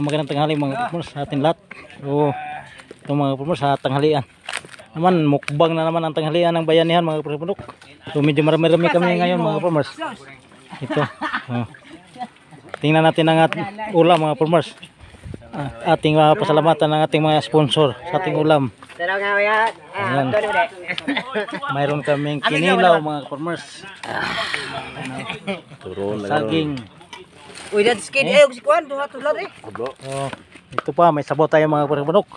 Magandang tanghali, mga farmers, sa atin lahat. So, ito, mga farmers, sa tanghalian. Naman, mukbang na naman ang tanghalian ng bayanihan, mga farmers. So, medyo marami-rami kami ngayon, mga farmers. Ito. Oh. Tingnan natin ang ulam, mga farmers. Ating pasalamatan ang ating mga sponsor sa ating ulam. Ayan. Mayroon kaming kinilaw, mga farmers. Saging. Uy, dad skid eh, og si kuan duha tulad eh. Oh, ito pa, may sabaw tayo, mga manok.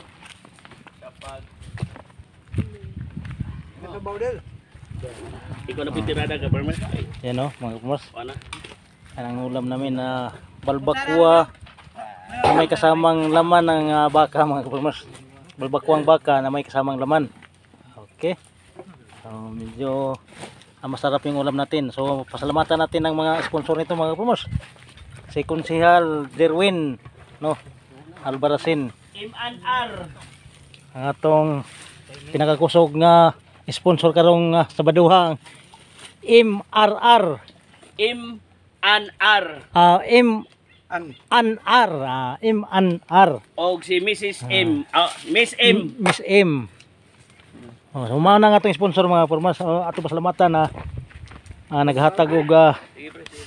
Ikaw na pitirada ka, farmer. Yan oh, mga farmers. Ano? Yan ang ulam namin na balbakwa na may kasamang laman ng baka, mga farmers. Balbakwang baka na may kasamang laman. Okay. So, medyo masarap yung ulam natin. So, pasalamatan natin ang mga sponsor nito, mga farmers. Si Konsihal Derwin, no, Albaracin. M&R. Ang atong pinakakusog nga sponsor karong Sabaduha, ang MRR. M&R. M NR, MNR. Og si Mrs. M. Miss M. Miss M. Oh, so mao na nga atong sponsor, mga farmers. Oh, ato pasalamatan na naghatag og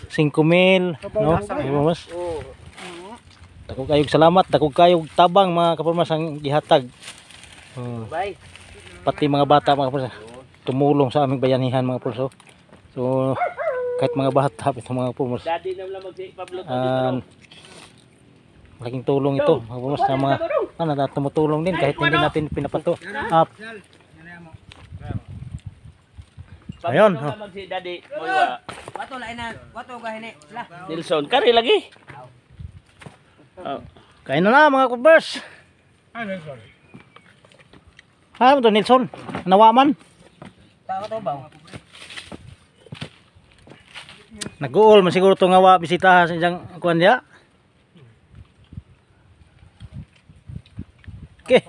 5,000, no, mga farmers. Dako kayog salamat, dako kayog tabang, mga kaparmers, ang gihatag. Oh. Pati mga bata, mga farmers, tumulong sa aming bayanihan, mga farmers. So kahit mga bata ito, mga farmers. Daddy na lang magpablo. Malaking tulong ito, mga farmers, sa mga ano, na tumutulong din kahit hindi natin pinapato. Ayun, oh. Magsi Daddy. Moy wa. Wato lain na, wato gahini. Lah. Nelson, kari lagi. Oh. Kain na na, mga farmers. Ano to, Nelson? Nawaman? Tao to ba? Nag-uol man siguro to nga wa bisita sa iyang kuan diya. Okay.